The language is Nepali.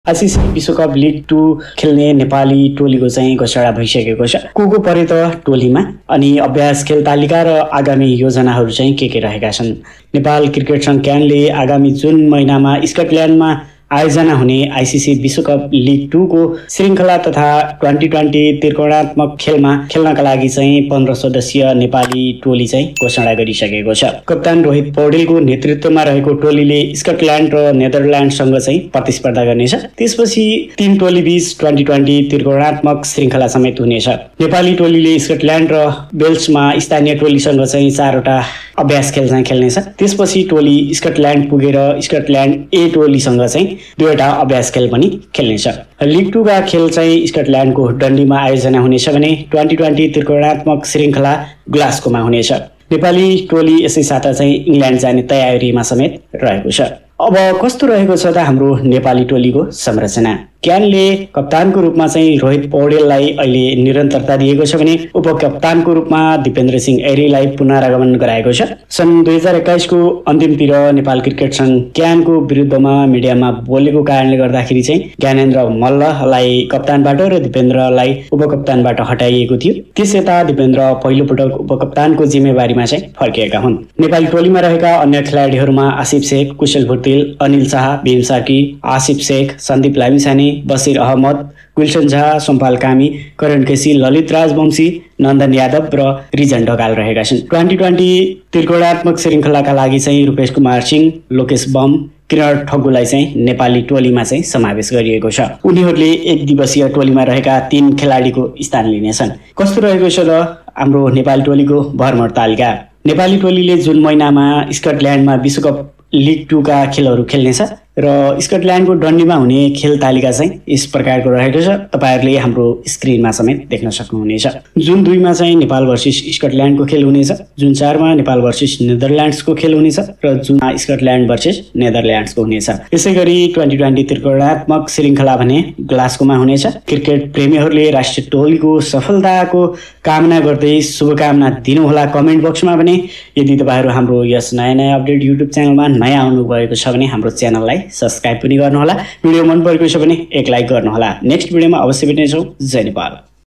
आइसिसी विश्वकप लिग 2 खेल्ने नेपाली टोलीको चाहिँ घोषणा भइसकेको छ। को परे त टोलीमा अनि अभ्यास खेल तालिका र आगामी योजनाहरू चाहिँ के रहेका छन्। नेपाल क्रिकेट संघ क्यानले आगामी जुन महिनामा स्कटल्यान्डमा आयोजना हुने आइसिसी विश्वकप लिग 2 को श्रृङ्खला तथा 2020 त्रिकोणात्मक खेलमा खेल्नका लागि चाहिँ 15 सदस्यीय नेपाली टोली चाहिँ घोषणा गरिसकेको छ। कप्तान रोहित पौडेलको नेतृत्वमा रहेको टोलीले स्कटल्यान्ड र नेदरल्यान्डसँग चाहिँ प्रतिस्पर्धा गर्नेछ। त्यसपछि 3 टोली बीच 2020 त्रिकोणात्मक श्रृङ्खला समेत हुनेछ। नेपाली टोलीले स्कटल्यान्ड र वेल्समा स्थानीय टोलीसँग चाहिँ 4 वटा अभ्यास खेल चाहिँ खेल्नेछ। त्यसपछि टोली स्कटल्यान्ड पुगेर स्कटल्यान्ड ए टोलीसँग चाहिँ 2 वटा अभ्यास खेल पनि खेल्नेछ। लिग 2 का खेल चाहिँ स्कटल्यान्डको डन्डीमा आयोजना हुनेछ भने 2020 त्रिकोणात्मक श्रृङ्खला ग्लास्गोमा हुनेछ। नेपाली टोली यसै साता चाहिँ इङ्ल्यान्ड जाने तयारीमा समेत रहेको छ। अब कस्तो रहेको छ त हाम्रो नेपाली टोलीको संरचना। क्यानले कप्तानको रूपमा चाहिँ रोहित पौडेललाई अहिले निरन्तरता दिएको छ भने उपकप्तानको रूपमा दिपेन्द्र सिंह ऐरीलाई पुनरागमन गराएको छ। सन् 2021 को अन्तिमतिर नेपाल क्रिकेट संघ क्यानको विरुद्धमा मिडियामा बोलेको कारणले गर्दाखेरि चाहिँ ज्ञानेन्द्र मल्ललाई कप्तानबाट र दिपेन्द्रलाई उपकप्तानबाट हटाइएको थियो। त्यसयता दिपेन्द्र पहिलोपटक उपकप्तानको जिम्मेवारीमा चाहिँ फर्किएका हुन्। नेपाली टोलीमा रहेका अन्य खेलाडीहरूमा आसिफ शेख, कुशल भुर्तेल, अनिल शाह, भीम सार्की, आसिफ शेख, सन्दीप लामिछाने, बसिर अहमद, गुलशन झा, सोमपाल कामी, करण केसी, ललित राजवंशी, नन्दन यादव र रिजन ढकाल रहेका छन्। 2020 त्रिकोणात्मक श्रृङ्खलाका लागि चाहिँ रूपेश कुमार सिंह, लोकेश बम, किरण ठगुलाई चाहिँ नेपाली टोलीमा चाहिँ समावेश गरिएको छ। उनीहरूले एक दिवसीय टोलीमा रहेका 3 खेलाडीको स्थान लिनेछन्। कस्तो रहेको छ त हाम्रो नेपाली टोलीको भरमर तालिका। नेपाली टोलीले जुन महिनामा स्कटल्यान्डमा विश्वकप लिग 2 का खेलहरू खेल्नेछ र स्कटल्यान्डको डन्डीमा हुने खेल तालिका चाहिँ यस प्रकारको रहेको छ। तपाईहरुले हाम्रो स्क्रिनमा समेत देख्न सक्नुहुनेछ। जुन 2 मा चाहिँ नेपाल भर्सेस स्कटल्यान्डको खेल हुनेछ, जुन 4 मा नेपाल भर्सेस नेदरल्यान्ड्सको खेल हुनेछ र जुन स्कटल्यान्ड भर्सेस नेदरल्यान्ड्सको हुनेछ। यसैगरी 2020 त्रिकोणात्मक श्रृङ्खला भने ग्लास्गोमा हुनेछ। क्रिकेट प्रेमीहरूले राष्ट्रिय टोलीको सफलताको कामना गर्दै शुभकामना दिनुहोला कमेन्ट बक्समा भने। यदि तपाईहरु हाम्रो यस नयाँ अपडेट युट्युब च्यानलमा नयाँ आउनु भएको छ भने हाम्रो च्यानललाई सब्स्क्राइब पनि गर्नुहोला। भिडियो मन परेको छ भने एक लाइक गर्नुहोला। नेक्स्ट भिडियोमा अवश्य भेट्नेछौँ। जय नेपाल।